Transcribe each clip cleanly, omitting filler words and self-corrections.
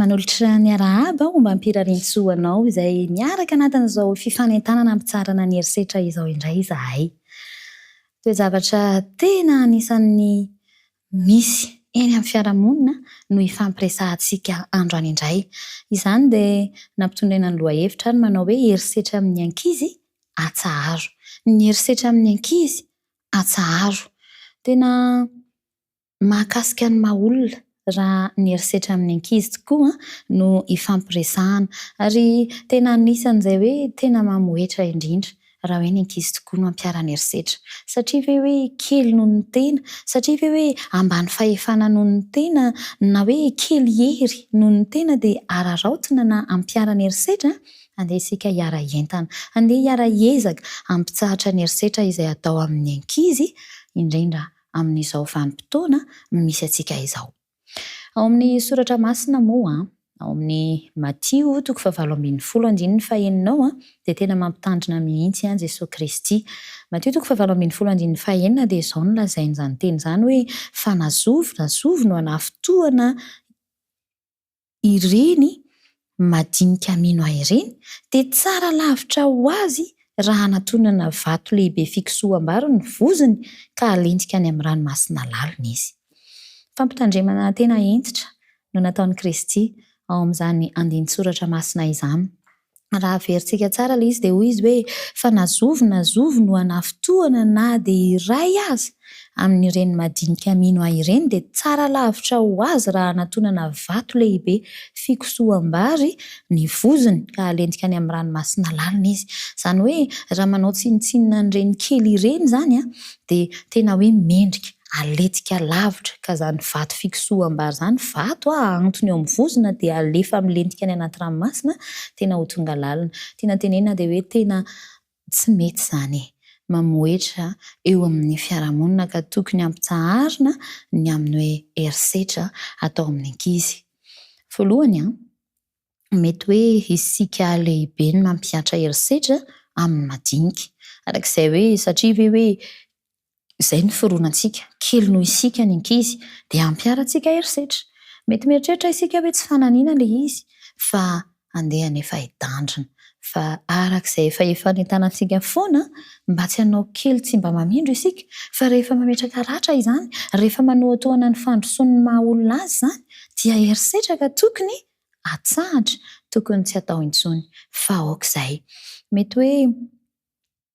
Manolotra ny arahaba aho mba hampirarintsoa anao izay miaraka anatin'izao fifanentanana hampitsaharana ny herisetra izao indray izahay. Toe-javatra tena anisan'ny misy eny amin'ny fiarahamonina no hifampiresahantsika androany indray. Izany dia nampitondraina ny lohahevitra ary manao hoe herisetra amin'ny ankizy atsaharo. Ny herisetra amin'ny ankizy atsaharo. Tena Mahakasika ny maha olona raha ny herisetra amin'ny ankizy tokoa no ifampiresahana. Ary tena anisan'izay hoe tena mamohetra indrindra raha hoe ny ankizy tokoa no ampiharana herisetra. Satria ve hoe kely noho ny tena? Satria ve hoe ambany fahefana noho ny tena? Na hoe kely hery noho ny tena dia araraotina na ampiharana herisetra? Andeha isika hiara-hientana. Andeha hiara-hiezaka hampitsahatra ny herisetra izay atao amin'ny ankizy, indrindra amin'izao vanim-potoana misy antsika izao. Ao amin'ny Soratra Masina moa, ao amin'ny Matio toko fahavalo ambinifolo andininy fahenina ao dia tena mampitandrina mihitsy Jesoa Kristy. Matio toko fahavalo ambinifolo andininy fahenina dia izao no lazain'izany teny izany hoe, Fa na zovy na zovy no hanafintohina ireny madinika mino ahy ireny dia tsara lavitra ho azy raha anatonana vato lehibe fikosoham-bary ny vozony ka alentika any amin'ny ranomasina lalina izy. Fampitandremana tena hentitra no nataon'i Kristy ao amin'izany andinin-tsoratra masina izany. Raha averintsika tsara ilay izy dia hoy izy hoe, Fa na zovy na zovy no hanafintohina na dia iray aza amin'ireny madinika mino ahy ireny dia tsara lavitra ho azy raha anatonana vato lehibe fikosoham-bary ny vozony ka alentika any amin'ny ranomasina lalina izy. Izany hoe raha manao tsinontsinona an'ireny kely ireny izany dia tena hoe mendrika aletika lavitra ka zany vato fikosoham-bary zany, vato ahantona eo amin'ny vozona dia alefa milentika any anaty ranomasina, tena ho tonga lalina. Tiana tenenina dia hoe tena tsy mety izany e! Mamohetra eo amin'ny fiarahamonina ka tokony hampitsaharina ny amin'ny hoe herisetra atao amin'ny ankizy. Voalohany an, mety hoe isika lehibe no mampihatra herisetra amin'ny madinika. Araka izay hoe satria ve hoe Izay ny fironantsika, kely noho isika ny ankizy, dia ampiharantsika herisetra. Mety mieritreritra isika hoe tsy fananiana ilay izy, fa andeha anefa hitandrina. Fa araka izay efa ifanentanantsika foana, mba tsy hanao kely tsy mba mamindro isika, fa rehefa mametraka ratra izany, rehefa manohatohana ny fandrosoan'ny maha olona azy izany, dia herisetra ka tokony atsahatra, tokony tsy atao intsony. Fa aok'izay. Mety hoe.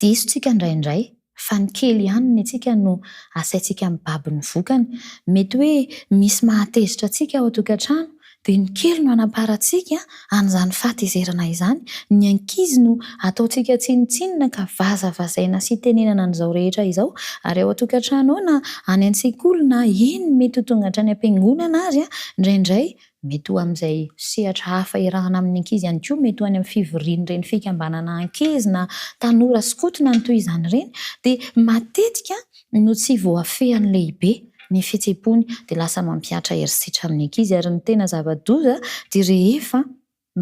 Diso tsika indraindray, fa ny kely ihany ny antsika no asaintsika mibaby ny vokany. Mety hoe misy mahatezitra antsika ao an-tokantrano, dia ny kely no anamparantsika an'izany fahatezerana izany. Ny ankizy no ataontsika tsinontsinona ka vazavazaina sy itenenana an'izao rehetra izao. Ary ao an-tokantrano ao na any an-tsekoly na eny mety ho tonga hatrany am-piangonana ary indraindray Mety ho amin'izay sehatra hafa iarahana amin'ny ankizy ihany koa, mety ho any amin'ny fivorian'ireny fikambanana ankizy na tanora skoto na ny toy izany ireny, dia matetika no tsy voafehin'ny lehibe ny fihetseham-pony dia lasa mampihatra herisetra amin'ny ankizy ary ny tena zava-doza dia rehefa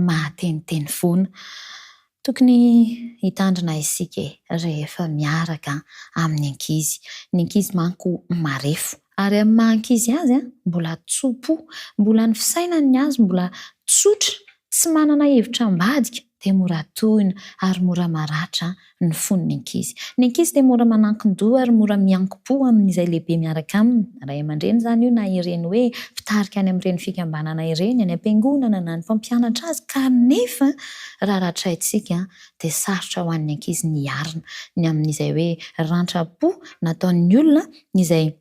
mahateniteny foana. Tokony hitandrina isika e, rehefa miaraka amin'ny ankizy. Ny ankizy manko marefo. Ary amin'ny maha ankizy azy, mbola tso-po. Mbola ny fisainany ny azy mbola tsotra, tsy manana hevitra ambadika, dia mora tohina ary mora maratra ny fon'ny ankizy. Ny ankizy dia mora manankin-doha ary mora miankim-po amin'izay lehibe miaraka aminy, ray aman-dreny izany io na ireny hoe mpitarika any amin'ireny fikambanana ireny, any am-piangonana na ny mpampianatra azy kanefa raha ratraintsika dia sarotra ho an'ny ankizy ny hiarina ny amin'izay hoe rantram-po nataon'ny olona izay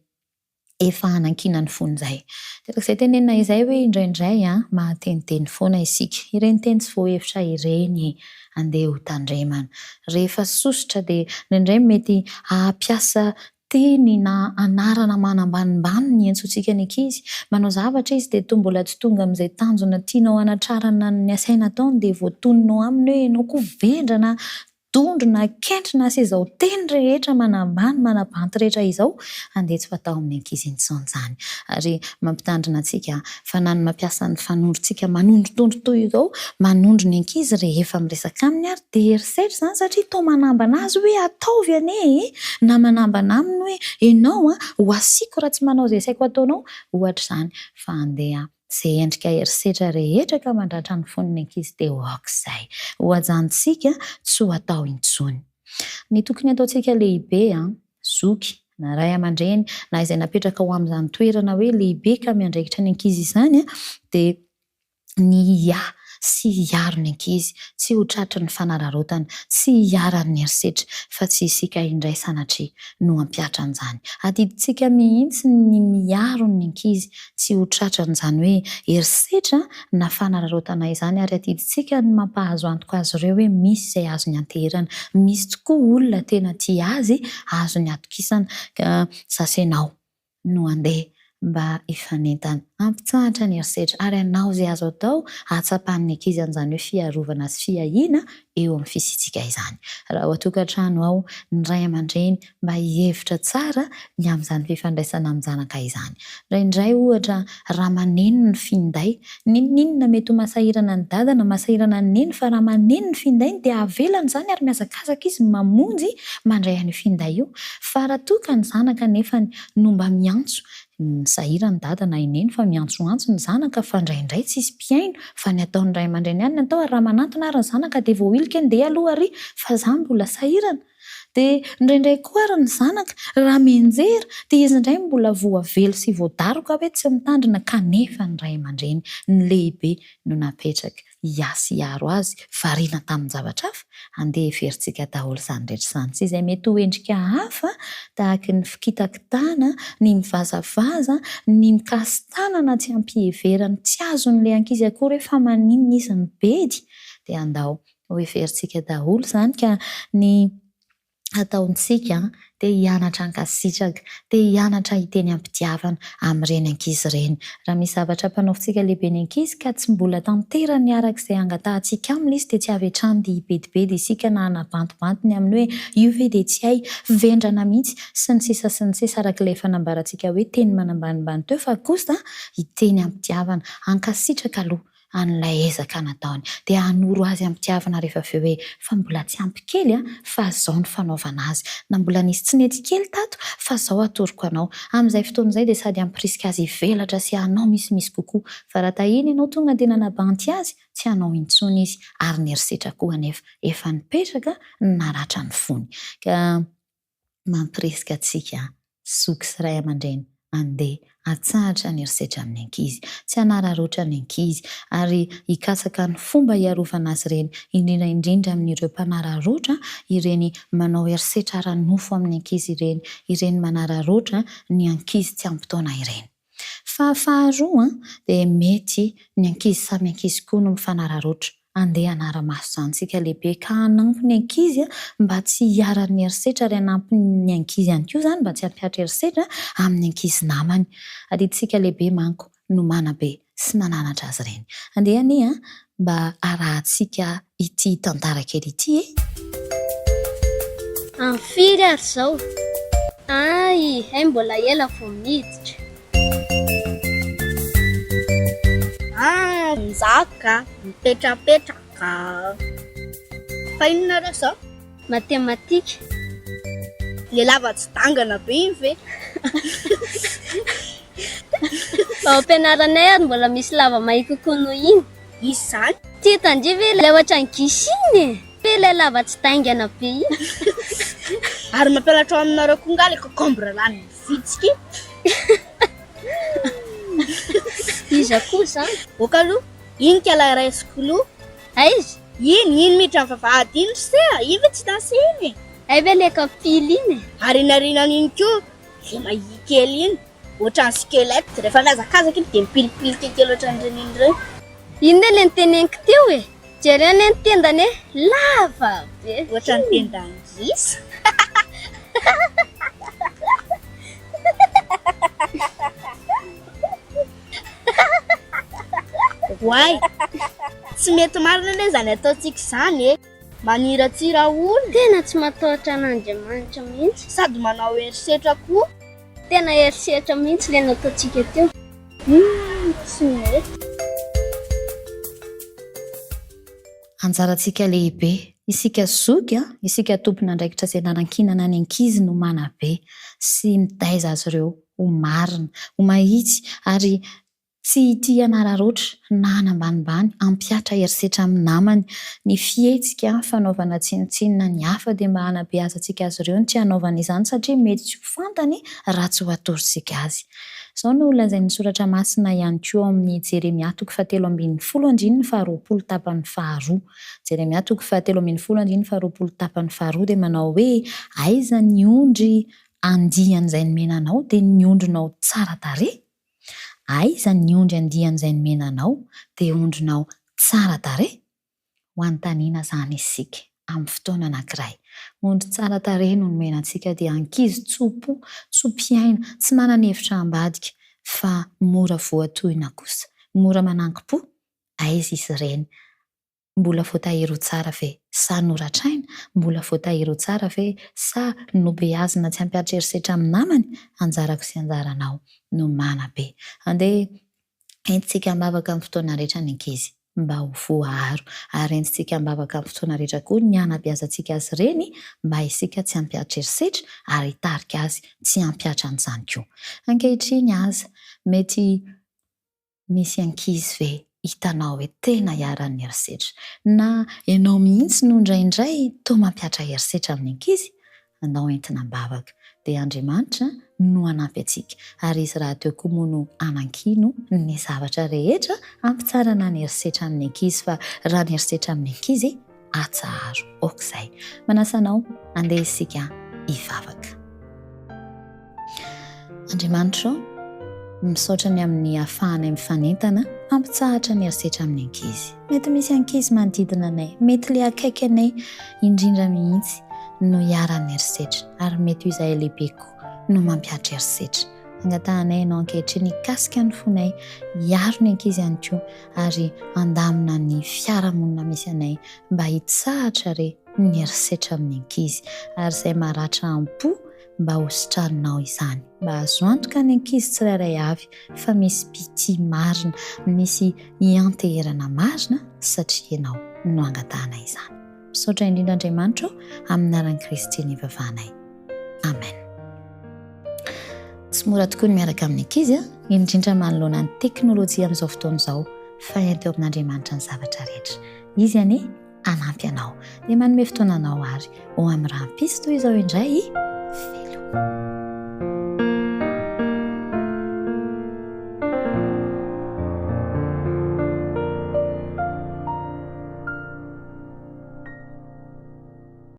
efa hanankinany fony izay. Araka izay tenenina izay hoe indraindray mahateniteny foana isika. Ireny teny tsy voahevitra ireny andeha ho tandremana. Rehefa sosotra dia indraindray mety hampiasa teny na anarana manambanimbany ny iantsoantsika ny ankizy. Manao zavatra izy dia toa mbola tsy tonga amin'izay tanjona tianao hanatrarana ny asaina ataony dia voatoninao aminy hoe ianao koa vendrana Dondrona, kentrina sy izao teny rehetra manambany, manabanty rehetra izao, andeha tsy ho atao amin'ny ankizy intsony izany. Ary mampitandrina antsika fa na ny mampiasa ny fanondrontsika manondrotondro toy izao, manondro ny ankizy rehefa miresaka aminy ary dia herisetra izany satria toa manambana azy hoe ataovy anie e! na manambana aminy hoe enao an, ho asiako raha tsy manao izay asaiko ataonao, ohatra izany. Fa andeha. Izay endrika herisetra rehetra ka mandratra ny fon'ny ankizy dia aok'izay. Ho hajanontsika tsy ho atao intsony. Ny tokony hataontsika lehibe an, zoky, na ray aman-dreny, na izay napetraka ho amin'izany toerana hoe lehibe ka miandraikitra ny ankizy izany dia ny hiahy sy hiaro ny ankizy tsy ho tratry ny fanararaotana, tsy hiharan'ny herisetra fa tsy isika indray sanatria no hampihatra an'izany. Adidintsika mihitsy ny miaro ny ankizy tsy ho tratran'izany hoe herisetra na fanararaotana izany ary adidintsika ny mampahazo antoka azy ireo hoe misy izay azony anteherana, misy tokoa olona tena tia azy azony atokisana ka sasenao no andeha mba hifanentana, hampitsahatra ny herisetra ary hanao izay azo atao hahatsapan'ny ankizy an'izany hoe fiarovana sy fiahiana eo amin'ny fisiantsika izany. Raha ao an-tokantrano ao, ny ray aman-dreny mba hihevitra tsara ny amin'izany fifandraisana amin-janaka izany. Indraindray, ohatra, raha maneno ny finday, n'inon'inona mety ho mahasahirana an'i dada na mahasahirana an'i neny fa raha maneno ny findainy dia avelany izany ary mihazakazaka izy mamonjy mandray an'io finday io. Fa raha toa ka ny zanaka anefany no mba miantso, sahirana i dada na i neny fa miantsoantso ny zanaka fa indraindray tsisy mpihaino fa ny ataon'ny ray aman-dreny ihany ny atao ary raha manantona ary ny zanaka dia voahilika ndeha aloha ary fa za mbola sahirana. Dia indraindray koa ary ny zanaka raha mianjera dia izy indray mbola voavely sy voadaroka hoe tsy mitandrina kanefa ny ray aman-dreny, ny lehibe no napetraka hiahy sy hiaro azy, variana tamin-javatra hafa, andeha heverintsika daholo izany rehetra izany sy izay mety ho endrika hafa tahaky ny fikitakitana, ny mivazavaza, ny mikasi-tanana tsy am-piheverana, tsy azon'ilay ankizy akory hoe fa maninona izy no bedy, dia andao hoheverintsika daholo izany ka ny ataontsika te hianatra hankasitraka, te hianatra hiteny am-pitiavana amin'ireny ankizy ireny. Raha misy zavatra ampanaovintsika lehibe ny ankizy ka tsy mbola tanterany araka izay angatahantsika aminy izy dia tsy avy hatrany dia hibedibedy isika na hanabantibanty ny amin'ny hoe io ve dia tsy hay, vendrana mihitsy, sy ny sisa sy ny sisa araka ilay efa nambarantsika hoe teny manambanimbany teo fa kosa hiteny am-pitiavana, hankasitraka aloha an'ilay ezaka nataony. Dia hanoro azy am-pitiavana rehefa avy eo hoe, fa mbola tsy ampy kely an, fa izao ny fanaovana azy. Na mbola nisy tsy nety kely tato, fa izao atoroko anao. Amin'izay fotoana izay dia sady hampirisika azy hivelatra sy hanao misimisy kokoa. Fa raha tahiny ianao tonga dia nanabanty azy, tsy hanao intsony izy. Ary ny herisetra koa anefa efa nipetraka naratra ny fony. Ka. Mampirisika antsika, zoky sy ray aman-dreny, andeha hatsahatra ny herisetra amin'ny ankizy, tsy hanararaotra ny ankizy, ary hikatsaka ny fomba hiarovana azy ireny, indrindra indrindra amin'ireo mpanararaotra, ireny manao herisetra ara-nofo amin'ny ankizy ireny, ireny manararaotra ny ankizy tsy ampy taona ireny. Fa faharoa dia mety ny ankizy samy ankizy koa no mifanararaotra. Andeha hanara-maso izany isika lehibe ka hanampy ny ankizy mba tsy hiharan'ny herisetra ary hanampy ny ankizy ihany koa izany mba tsy hampihatra herisetra amin'ny ankizy namany. Adidintsika lehibe manko no manabe sy mananatra azy ireny. Andeha anie mba harahantsika ity tantara kely ity e! Amin'ny firy ary izao? Ay, hay mbola ela vao miditra. Ah, Njaka, mipetrapetraka. Fa inona nareo izao? Matematika. Le lava tsy dangana be iny ve? Ao am-pianaranay ary mbola misy lava mahia kokoa noho iny. Iza izany? Tsy hitan-dry ve ilay ohatran'ny gisa iny e? Ilay lava tsy daingana be iny. Ary mampianatra ao aminareo koa nga ilay concombre lanin'ny vitsika iny? Iza koa izany? Ok aloha, iny kala raisiko k'lou. Aiza? Iny, iny miditra amin'ny vavahady iny ry se a! Iny ve tsy hitan'i se iny e? Hay ve ilay kapila iny e? Ary iny aorianan'iny koa, ilay mahia kely iny. Ohatran'ny squelette, rehefa mihazakazaka iny dia mipilipilika kely ohatran'ireny iny ireny. Inona ilay noteneniko teo e? Jereo anie ny tendany e! Lava be! Ohatran'ny tendan'ny gisa. Oay! Tsy mety marina anie izany ataontsika izany e! Maniratsira olona. Tena tsy matahotra an'Andriamanitra mihitsy. Sady manao herisetra koa. Tena herisetra mihitsy ilay nataontsika teo. Humm tsy mety. Anjarantsika lehibe, isika zoky a, isika tompon'andraikitra izay nanankinana ny ankizy no manabe sy mitaiza azy ireo ho marina, ho mahitsy ary. Tsy hitia hanararaotra na hanambanimbany, hampihatra herisetra amin'ny namany. Ny fihetsika fanaovana tsinontsinona ny hafa dia mba hanabeazantsika azy ireo ny tsy hanaovana izany satria mety tsy ho fantany raha tsy ho atorontsika azy. Izao no lazain'ny Soratra Masina ihany koa ao amin'ny Jeremia toko fahatelo ambinifolo andininy faharoapolo tapany faharoa. Jeremia toko fahatelo ambinifolo andininy faharoapolo tapany faharoa dia manao hoe, Aiza ny ondry andiany izay nomena anao, dia ny ondrinao tsara tarehy? Aiza ny ondry andiany izay nomena anao dia ondrinao tsara tarehy? Ho anontaniana izany isika amin'ny fotoana anankiray. Ondry tsara tarehy no nomena antsika dia ankizy tso-po, tso-piaina, tsy manana hevitra ambadika fa mora voatohina kosa, mora manankim-po. Aiza izy ireny? Mbola voatahiry ho tsara ve sa noratraina? Mbola voatahiry ho tsara ve sa nobeazina tsy hampiatra herisetra amin'ny namany? Anjarako sy anjaranao no manabe. Andeha entintsika am-bavaka amin'ny fotoana rehetra ny ankizy mba ho voaaro ary entintsika am-bavaka amin'ny fotoana rehetra koa ny hanabeazantsika azy ireny mba isika tsy hampiatra herisetra ary hitarika azy tsy hampiatra an'izany koa. Ankehitriny aza mety Misy ankizy ve hitanao hoe tena iharan'ny herisetra? Na ianao mihitsy no indraindray toa mampihatra herisetra amin'ny ankizy? Andao entina am-bavaka. Dia Andriamanitra no hanampy antsika. Ary Izy rahateo koa moa no hanankino ny zavatra rehetra hampitsarana ny herisetra amin'ny ankizy fa raha ny herisetra amin'ny ankizy atsaharo. Aok'izay. Manasa anao andeha isika hivavaka. Andriamanitra ô, misaotra ny amin'ny ahafahanay mifanentana hampitsahatra ny herisetra amin'ny ankizy. Mety misy ankizy manodidina anay, mety ilay akaiky anay indrindra mihitsy no iharan'ny herisetra, ary mety ho izahay lehibe koa no mampihatra herisetra. Angatahanay Ianao ankehitriny hikasika ny fonay, hiaro ny ankizy ihany koa, ary handamina ny fiarahamonina misy anay mba hitsahatra re ny herisetra amin'ny ankizy, ary izay maratra am-po mba ho sitraninao izany. Mba azo antoka ny ankizy tsirairay avy fa misy mpitia marina, misy ianteherana marina satria Ianao no angatahana izany. Misaotra indrindra Andriamanitra ô, amin'ny anaran'i Kristy no ivavahanay. Amen. Tsy mora tokoa ny miaraka amin'ny ankizy, indrindra manoloana ny teknolojia amin'izao fotoana izao, fa ento eo amin'Andriamanitra ny zavatra rehetra. Izy anie hanampy anao. Dia manome fotoana anao ary ho amin'ny rahampitso toy izao indray. Veloma.